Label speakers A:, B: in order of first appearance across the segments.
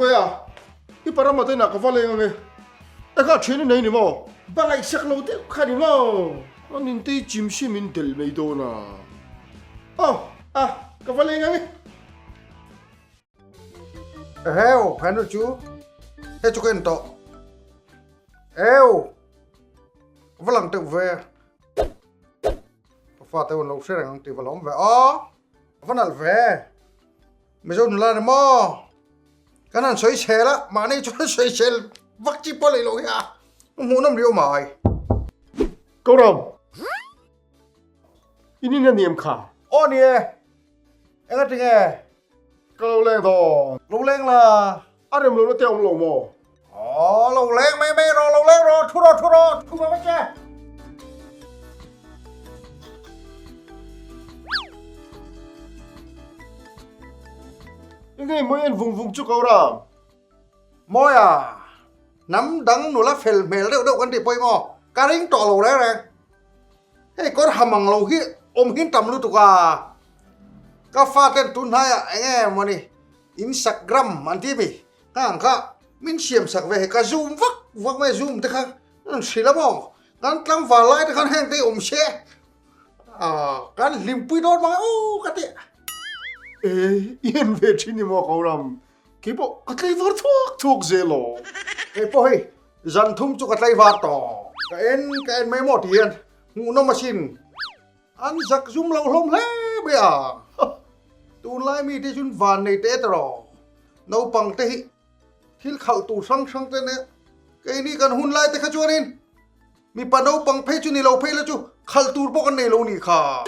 A: Mawia, i parama te inah ka va leng ange. Eka thian i nei ni maw? Ba ngaihsak lo deuh kha ni maw? An intei chim si min delh mai dawn a. Aw, a, ka va leng ange.
B: Eheu, henu chu he chu ka en tawh. Heu, va lang teuh ve. Ka fate hun lo hre reng ang tih va lawm ve. Aw, va nalh ve. Mizo nula ni maw? Kan han sawi chhel a, mahni chuan sawi chhel vak chi pawh lei loh hi a. Hmuhnawm riau mai.
A: Koram, i nin a niam kha.
B: Aw ni e, enga tinge?
A: Ka lo leng dawn.
B: Lo leng la.
A: A rem lohna te a awm lo maw?
B: Aw, lo leng mai mai rawh, lo leng rawh, thu rawh, thu rawh, thu mai mai che.
A: Enge mawi en vung vung chu ko ra?
B: Mawia, hnam dang nula fel hmel deuh deuh kan tih pawimawh, ka ring tawh lo reng reng. Hei kawr ha mang lo hi awm hin tam lutuk a, ka faten tun hnaiah eng nge mawni Instagram an ti mi ka ang kha min siam sak ve hei ka zoom vak vak mai zoom te kha an hrilh a maw kan tlangval lai te khan heng te hi awm se ah kan hlimpui dawn mang e aw ka ti.
A: E i en ve thin ni maw Koram keipawh ka tlaivar thuak thuak zel aw.
B: Keipawh hei Zan thum chu ka tlaivar tawh. Ka en ka en mai maw ti hian hmuhnawm asin. An zak zum lo hlawm hle mai a. Tunlai mi te chun van nei teh tawh. Naupang te hi thil khalh tur hrang hrang te nia. Keini kan hun lai te kha chuanin mipa naupang phei chu ni lo phei la chu khalh tur pawh kan nei lo nih kha.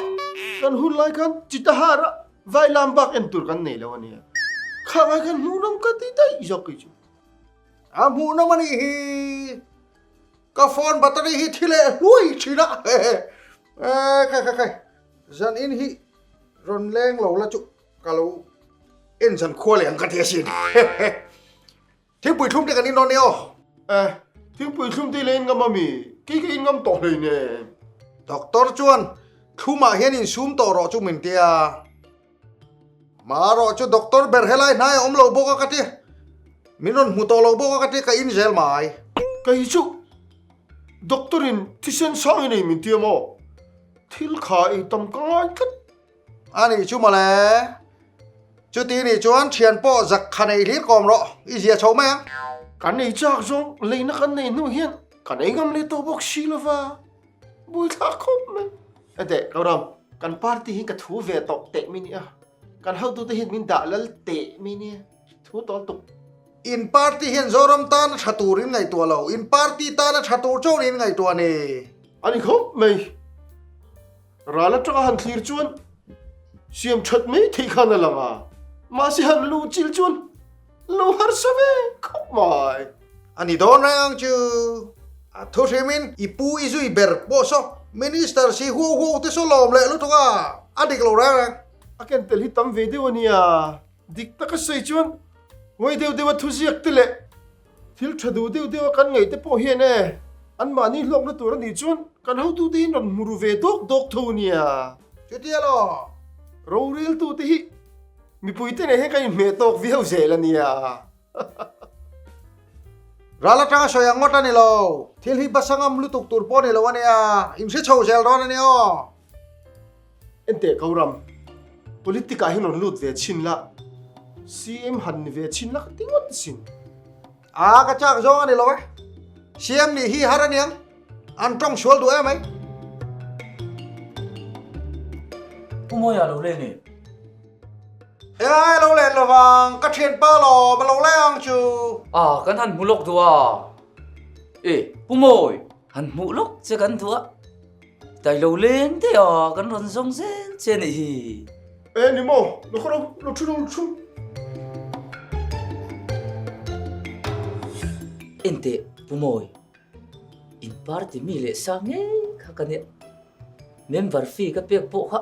A: Kan hun lai khan Chitahara vailam bak en tur kan nei lo ania. Khangai khan hmuhnawm ka ti daih zawk kei chu.
B: A hmuhnawm a nih hi. Ka phone battery hi thi leh hluai thin a. E khai khai khai. Zan in hi rawn leng lo la chu ka lo en zan khua leh ang ka ti asin. Thingpui thlum te kan in dawn nia aw.
A: E, thingpui thlum te i la in ngam ami? Kei ka in ngam tawh hlei nen.
B: Doctor chuan thlumah hian insum tawh rawh chu min tia. Marawh chu doctor ber helai hnai a awm lo bawk a ka ti. Min rawn hmu tawh lo bawk a ka ti ka in zel mai.
A: Kei chu doctor in thisen sang i nei min ti a maw? Thil kha ei tam ka ngai tlat.
B: A nih chu mawle. Chuti nih chuan thian pawh zak kha nei hlir kawm rawh i zia chho mai ang.
A: Kan ei chak zawng leina kan nei hnu hian kan ei ngam leh tawh bawk si lova. Buaithlak khawp mai. Hete, Koram, kan party hi ka thu ve tawh teh mi nia. Kan hotute hian min dah lal teh mi nia. Thu tawl tuk.
B: In party hian Zoram tana tha tur in ngaihtuah lo, in party tana tha tur chauh in ngaihtuah ni.
A: A ni khawp mai. Ral atanga han thlir chuan siam that mai theih khan a lang a, mahse han luh chil chuan lo harsa ve khawp mai.
B: A ni dawn reng ang chu. A thu hrimin i pu i zui ber pawh saw Minister si huau huau te saw lawm leh lutuk a, a dik lo reng reng.
A: A ken tel hi tam ve deuh a nia, dik taka sawi chuan ngawi deuh deuha thuziak te leh thil tha duh deuh deuha kan ngaih te pawh hian e anmahni hlawkna tur a nih chuan kan hotute hi rawn hmu ru ve dawk dawk tho a nia.
B: Chutia law.
A: Roreltute hi mipuite nen hian kan inhmeh tawk viau zel a nia.
B: Ral atanga sawi ang ngawt a ni lo. Thil hi basa ngam lutuk tur pawh a ni lo a nia. In hre chho zel dawn a nia aw.
A: Enteh Koram, politic ah hian rawn lut ve chhin la, CM han ni ve chhin la ka ti ngawt sin.
B: Aa ka chak zawng a ni lo e. CM nih hi har a niang. An tawng sual duh em ai.
C: Pu Mawia lo leng e.
B: Engai lo len lovang, ka thianpa lawm a lo leng ang chu.
C: A, kan han hmu lawk duh a. E, Pu Mawi, han hmuh lawk che kan duh a. Tai lo leng te a, kan rawn zawng zel che nih hi.
A: E, ni maw, lo khaw lo, lo thu lo thu.
C: Enteh, Pu Mawi, in party mi leh sa ngei kha ka nia. Member fee ka pek pawh kha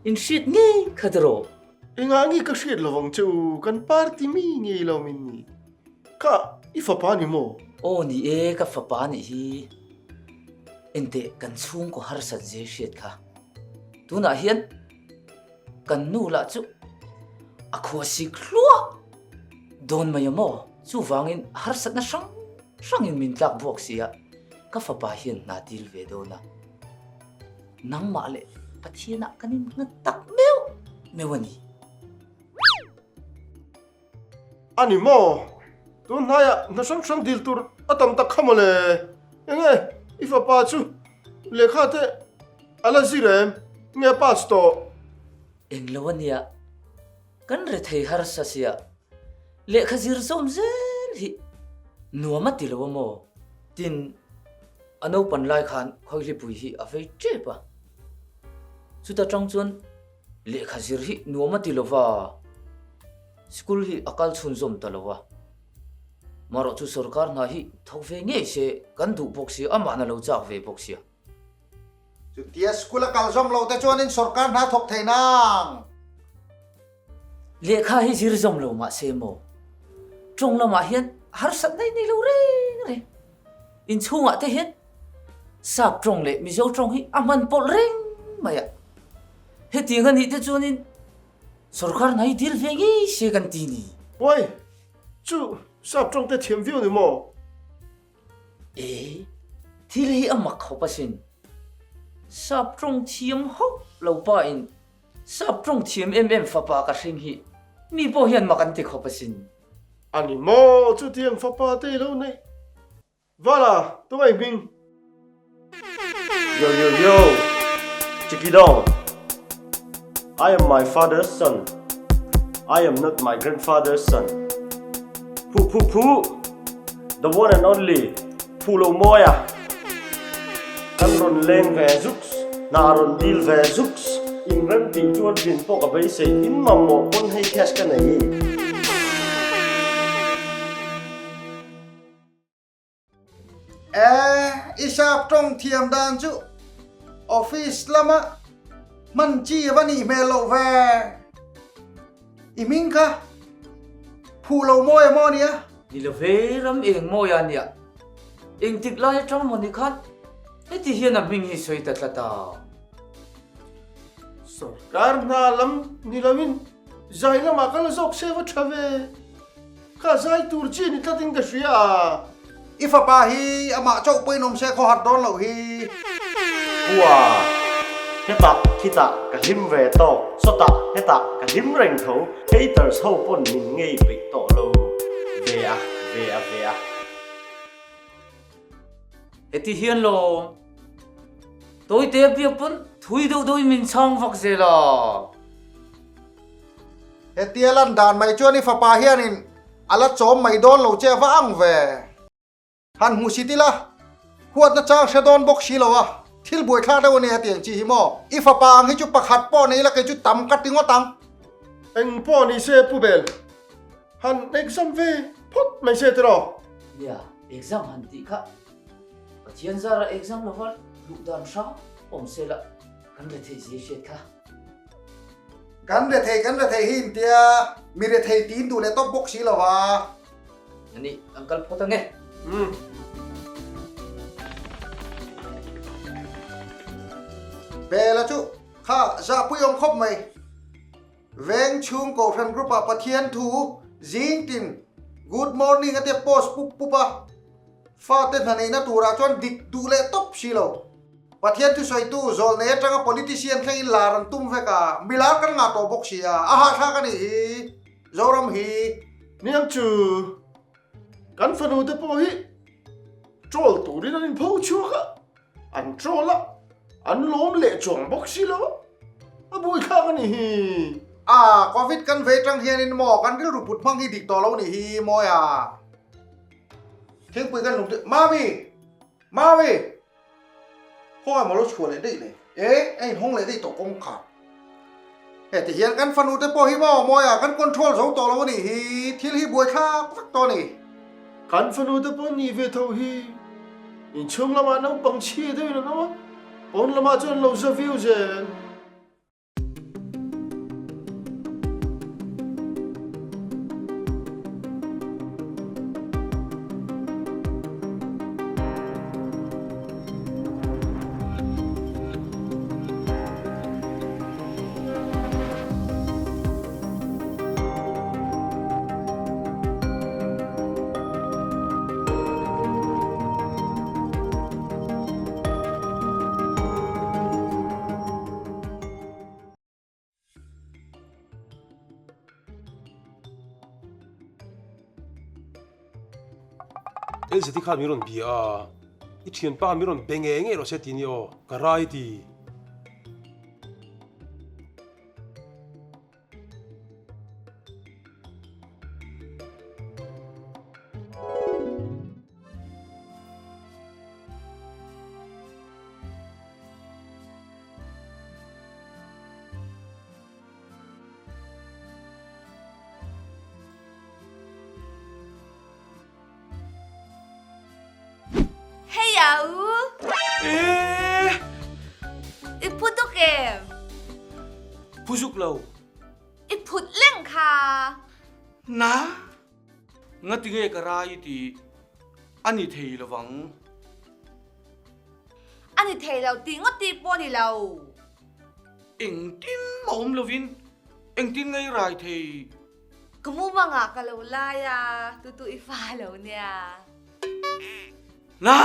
C: In hriat ngei kha tiraw?
A: Engah nge ka hriat lovang che u, kan party mi ngei lo min ni. Ka, i fapa ni maw?
C: Aw ni e, ka fapa nih hi. Enteh, kan chhungkaw harsat zir hriat kha. Tunah hian kan nu lah chu a khuasik hluah. dawn mai a maw? Chuvangin harsatna hrang hrangin min tlak buak si a, ka fapa hian hna dil ve dawn a. Nangmah leh Pathianah kan innghat tak meuh meuh a ni.
A: A ni maw? Tun hnaiah hna hrang hrang dil tur a tam tak kha mawle. Enge i fapa chu lehkha te a la zir em? Nge a pass tawh?
C: Englo a nia, kan rethei harsa sia lehkha zir zawm zel hi nuam a ti lo a maw? Tin, a naupan lai khan Khawihlipui hi a vei tep a, chuta tang chuan Lehkha zir hi nuam a ti lo va, school hi a kal chhunzawm ta lo a. Marawh chu sorkar hna hi thawk ve ngei se kan duh bawk sia, amah na lo chak ve bawk sia.
B: Chutia school a kal zawm loh te chuanin sorkar hna thawk thei nang.
C: Lehkha hi zir zawm lo mah se maw, tawng lamah hian harsat nei nei lo reng reng. Inchhungah te hian Sap tawng leh Mizo tawng hi a hman pawlh reng mai a. Hetiang a nih te chuanin sorkar hna hi dil ve ngei se kan ti ni.
A: Uai, chu Sap tawng te thiam viau ni maw?
C: E, thil hi a mak khawp asin. Sap tawng thiam hauh lo pa in Sap tawng thiam em em fapa ka hring hi mi pawh hian mak an ti khawp asin.
A: A ni maw chutiang fapa te i lo neih? Vala, tumah i hming?
D: Yo yo yo, Chikidong, I am my father's son, I am not my grandfather's son. Phu phu phu, the one and only Phu lo mawi a, kan rawn leng ve zuks, hna rawn dil ve zuks, inrem tih chuan rin pawh ka beisei, in mamawh pawn hei cash ka nei.
B: E, i sap tawng thiam dan chu office lama hman chi a va nih hmel loh ve. I hming kha phuh lo mawi a maw nia?
C: Ni lo ve, ram eng mawi a nia. Engtik lai atang maw ni khan heti hian a hming hi sawi ta tlat a.
A: Sorkar hna lam ni loin zai lamah ka la zawk se va tha ve. Kha zai tur chi ni tlatin ka hria a.
B: I fapa hi amah chauh pawhin awm se khaw harh dawn loh hi.
D: Hua, hetah khitah ka hlim ve tawk, sawtah hetah ka hlim reng tho, haters ho pawn min ngei peih tawh lo ve a, ve a, ve a.
C: Heti hian lawm, tawite a biak pawn thui deuh deuhin min chhang vak zel a.
B: Hetia lan dan mai chuan i fapa hianin a la chawm mai dawn lo che a va ang ve. Han hmu si tila, huatna chang hre dawn bawk si lo a, thil buaithlak deuh a nia hetiang chi hi maw? I fapa ang hi chu pakhat pawh nei la kei chu tam ka ti ngawt ang.
A: Eng pawh ni se Pu Bel, han exam ve phawt mai se tiraw?
C: Nia, exam han tih kha Pathian zara exam lova luh dan hrang awm se la kan rethei zia hriat kha.
B: Kan rethei kan rethei hi intia mi rethei tiin duh leh tawp bawk si lo va.
C: Ani, an kal phawt ange.
A: Umm.
B: Bela chu kha zahpui awm khawp mai. Veng chhung Kohhran group ah Pathian thu zing tin good morning a te post pup pup a. Fate hna neihna turah chuan dik duh leh tawp si lo. Pathian thusawitu zawlnei atanga politician thlengin lar an tum vek a, milar kan ngah tawh bawk si a, a hahthlak a nih hi Zoram hi.
A: Niang chu kan fanu te pawh hi troll turin an inpho chhuak a, an troll a, an lawm leh chuang bawk si lo a, a buaithlak a nih hi.
B: A, Covid kan vei tang hianin maw kan rilru put hmang hi dik tawh lo nih hi Mawia. Thingpui kan lung te, Mami! Mami! Khawngaih maw lo chhuah leh daih le? E, a inhawng leh daih tawh kawngkhar. Heti hian kan fanu te pawh hi maw Mawia kan control zo tawh lo a nih hi, thil hi buaithlak vek tawh a ni.
A: Kan fanu te pawh nih ve tho hi inchhung lamah naupang chhia deuhin an awm a, pawn lamah chuan an lo za viau zel.
E: Elzeti khan min rawn bia a, i thianpa min rawn be ngei ngei rawh se ti ni aw, ka rai ti.
F: Hei a u!
G: Eh!
F: I phu tuk em?
G: Phu zuk lo.
F: I phut leng kha.
G: Na! Ngati nge ka rai ti a ni thei lovang.
F: A ni thei lo tih ngawt tih pawh a ni lo.
G: Engtin mah awm lovin engtin nge i rai thei?
F: Ka mumangah ka lo lai a, tutu i fa lo nia.
G: Na!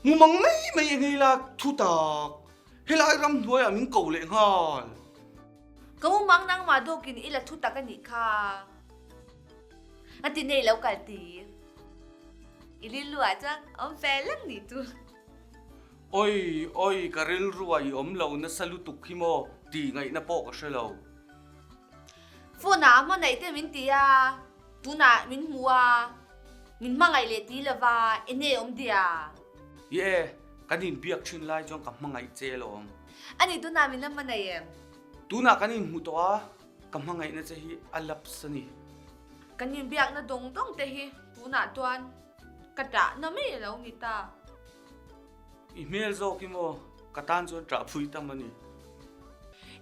G: Mumang mai mai eng ei la thu tak, helai ramhnuaiah min ko leh nghal.
F: Ka mumang nangmah dawkin i la thu tak a nih kha. A ti nei lo kal tir. I rilru ah chuan awm fel lek nih chu.
G: Oi oi ka rilru ah i awm lo nasa lutuk hi maw tih ngaihna pawh ka hre lo.
F: Phone ah a hma naih te min ti a, tunah min hmu a, min hmangaih leh ti lova enge awm dia.
G: Ye, kan inbiak thin lai chuan ka hmangaih che alawm.
F: Ani tunah min la hmangaih em?
G: Tunah kan inhmu tawh a, ka hmangaihna che hi a laps a ni.
F: Kan inbiakna dawng dawng te hi tunah chuan ka ṭahna mai a lo ni ta.
G: I hmel zawk hi maw ka tan chuan ṭah phui tam a ni.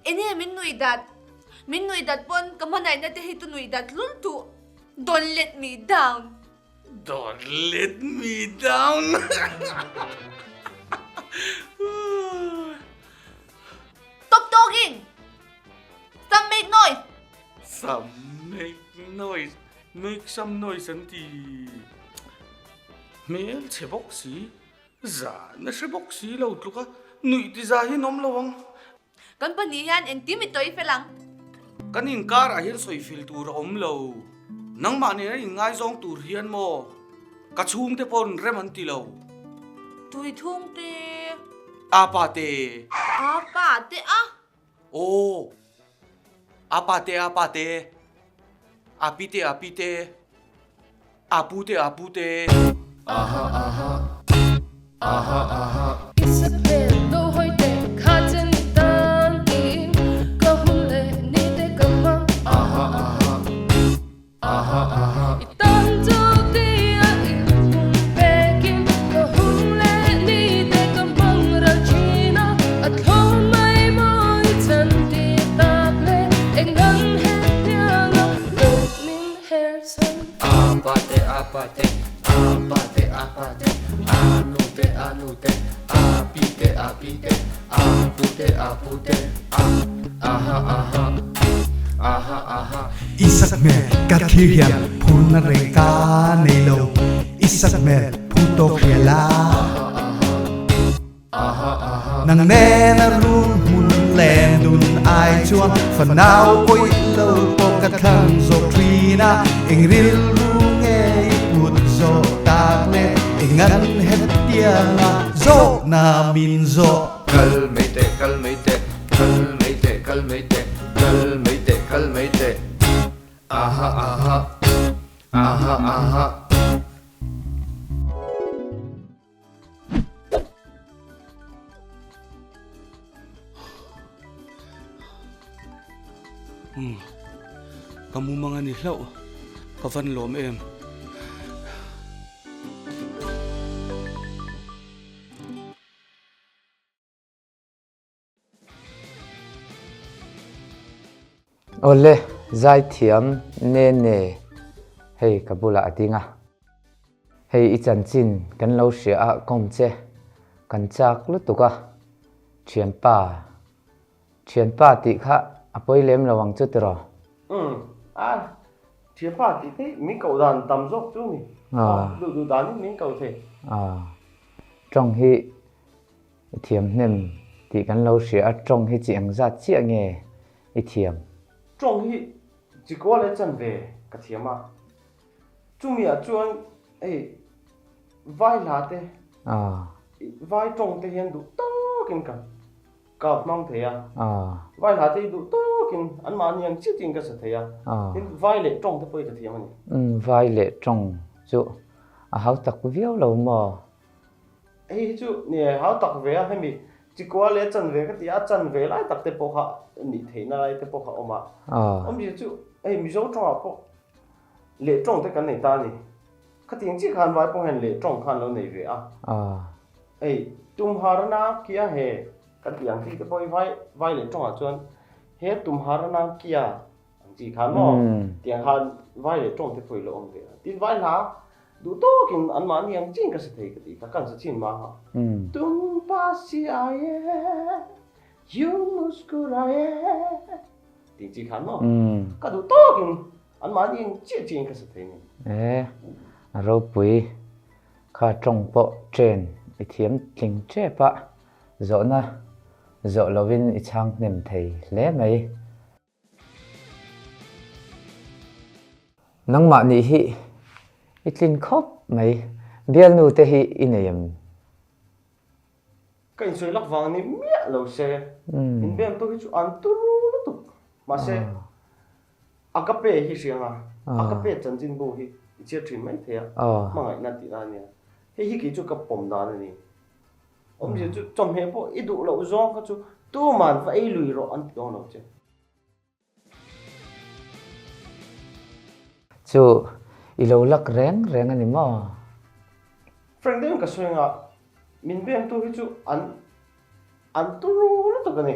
F: Enge min nuih dat? Min nuih dat pawn ka hmangaihna te hi tu nuih dat lul duh. Don't let me down.
G: Don't let me down.
F: Stop talking! Some make noise!
G: Some make noise, make some noise an ti. Hmel chhe bawk si, zan a hre bawk si lo tluk a, nuih ti za hian awm lo ang.
F: Kan pahnih hian engkim i tawi fel ang.
G: Kan inkar ah hian sawi fel tur a awm lo. Nangmah nena inngaizawng tur hian maw ka chhungte paw'n rem an ti lo.
F: Tui thungte.
G: Apa te.
F: Apa te a.
G: Aw. Apa te apa te. Api te api te. Apu te apu te.
H: Aha aha. Aha aha.
I: I sakhmel lo hawi teh kha chen i tan tiin ka hun leh ni te ka hmang.
H: Aha aha. Aha aha.
I: I tan chu tia i hun pekin ka hun leh ni te ka hmang ral thin a, a thlawn mai maw i chan ti tak leh eng ang he hnianga lo min her chhan.
H: Apa te apa te apa te apa te anu te anu te api te api te apu te apu te a aha aha aha aha.
J: I sakhmel ka thlir hian phurna reng ka nei lo I sakhmel phu tawk hria la Nang nena run hmun len dun ai chuan fanau awih lo pawh ka thlang zawk thin a Eng rilru nge i put zawh tak le Eng an hetianga zawhna min zawh.
H: Kal mai teh kal mai teh kal mai teh kal mai teh kal mai teh kal mai teh aha aha aha aha.
G: Umm ka mumang a ni hlauh ka van lawm em.
C: Awle, zaithiam ne ne hei ka bulah a ding a. Hei i chanchin kan lo hria a kawm che kan chak lutuk a, thianpa, thianpa tih kha a pawi lem lo ang chu tiraw?
D: Umm, a, thianpa tih te min koh dan tam zawk chu ni, duh duh danin min ko thei.
C: A, tawng hi I thiam hnem tih kan lo hria a, tawng hi chi ang zat chiah nge i thiam?
D: Tawng hi chi kual e chan ve ka thiam a, chumi ah chuan. Hei vai hla te, vai tawng te hian duh tawkin ka ka hmang thei a. Vai hla te hi duh tawkin anmahni ang chiah chiahin ka sa thei a. Tin, vai leh tawng te pawh hi ka thiam a ni.
C: Umm, vai leh tawng chu a hau tak viau lo maw?
D: Hei hi chu ni hau tak ve a, hemi chikua leh chanve ka ti a, chanve lai tak te pawh kha nih theihna lai te pawh kha a awm a. Awmzia chu hei Mizo tawngah pawh leh tawng te kan nei ta a ni. Khatiang chiah khan vai pawh hian leh tawng khan lo nei ve a. Hei Tumharana kia he kan tih ang chi te pawh hi vai vai leh tawngah chuan he Tumharana kia ang chi khan maw tiang khan vai leh tawng te pawh hi lo awm ve a. Tin vai hla Duh tawkin anmahni ang chin ka sa thei ka tih kha kan sa chin mah a. Tum pa si ai e, yu muskurai e tih chi khan maw ka duh tawkin anmahni ang chiah chiahin ka sa thei a ni.
C: E, a ropui kha tawng pawh train i thiam tling tep a, zawhna zawh lovin i chhang hnem thei hle mai. Nangmah nih hi i tlin khawp mai, bialnu te hi i nei em?
D: Ka insawi lak vang ni miah lo se, in bem tu hi chu an turu lutuk. Mahse, Agape hi hriang a, Agape chanchinbu hi i chhiar thin mai thei a, hmangaihna tihna a nia. Hei hi kei chu ka pawm dan a ni. Awmzia chu chawhmeh pawh i duh loh zawng kha chu tuman va ei lui rawh an ti dawn lo che.
C: Chu i lo lak reng reng a ni maw?
D: Frank deuhin ka sawi anga min bengtu hi chu an an turu lutuk a ni.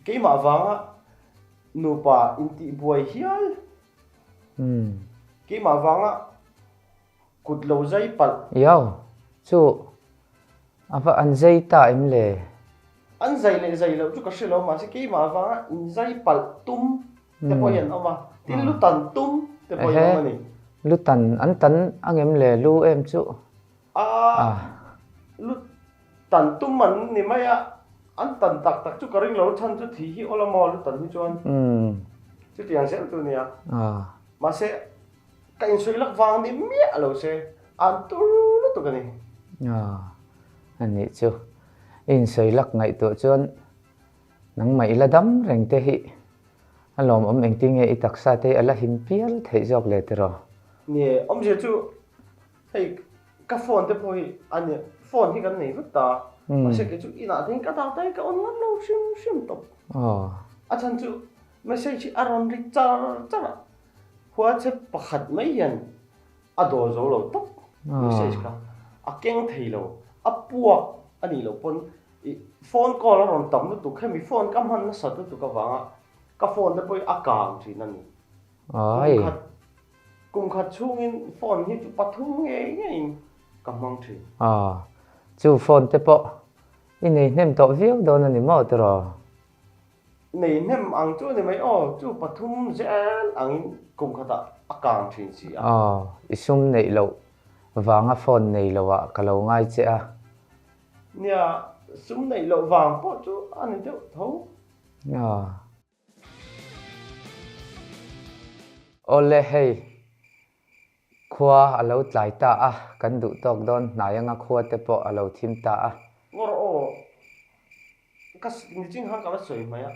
D: Keimah vanga nupa intihbuai hial. Keimah vanga Kut lo zai palh.
C: Iau, chu a va an zai ta em le?
D: An zai leh zai loh chu ka hre lo, mahse keimah avanga in zai palh tum te pawh hi an awm a, tin lu tan tum te pawh hi an awm a ni.
C: Lu tan an tan ang em le, lu em chu?
D: A, lu tan tum an ni mai a, an tan tak tak chu ka ring lo, chhan chu thi hi awl a maw lu tan hi chuan chutiang zel chu a nia. Mahse Ka insawi lak vang ni miah lo se, an tur lutuk a ni.
C: Aw, a nih chu. I insawi lak ngaihtuah chuan nangmah i la dam reng te hi a lawmawm engtin nge i taksa te hi a la him pial theih zawk le tiraw?
D: Nie, awmzia chu hei ka phone te pawh hi a nia, phone hi kan nei vek ta, mahse kei chu inah te hian ka dah ta hi ka on ngam lo hrim hrim tawp.
C: Aw.
D: A chhan chu message hi a rawn ri char char a, Huache pakhat mai hian a dawl zo lo tawp message kha a keng thei lo, a puak a nih loh pawn i phone call a rawn tam lutuk, hemi phone ka hman nasat lutuk avanga ka phone te pawh hi a kang thin a ni. Kum khat kum khat chhungin phone hi chu pathum ngei ngeiin ka hmang thin.
C: Aw, chu phone te pawh i nei hnem tawh viau dawn a ni maw tiraw?
D: Nei hnem ang chu a ni mai aw, chu pathum zel angin kum khatah a kang thin si a.
C: Aw, i sum neih loh vanga phone nei loh ah ka lo ngai che a.
D: Nia, sum neih loh vang pawh chu a ni deuh tho.
C: Aw. Awle hei, khua a lo tlai ta a, kan duh tawk dawn hnai anga khua te pawh a lo thim ta a.
D: Ngawr aw, Ka niching khan ka la sawi mai a,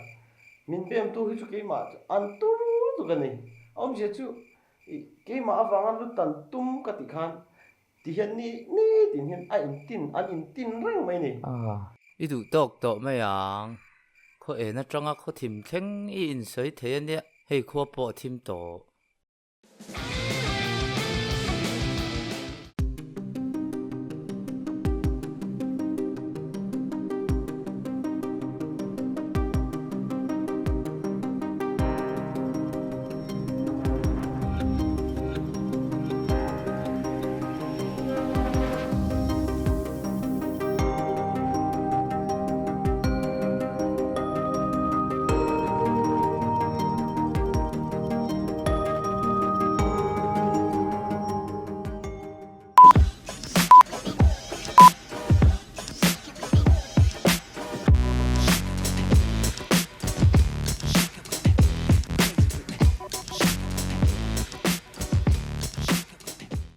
D: min bemtu hi chu keimah chu an tur lutuk a ni. A awmzia chu ih keimah avanga lu tan tum ka tih khan ti hian ni ni tin hian a intin an intin reng mai ni.
C: I duh tawk tawh mai ang. Khaw en atanga khaw thim thleng i insawi thei a nia, hei khua pawh a thim tawh.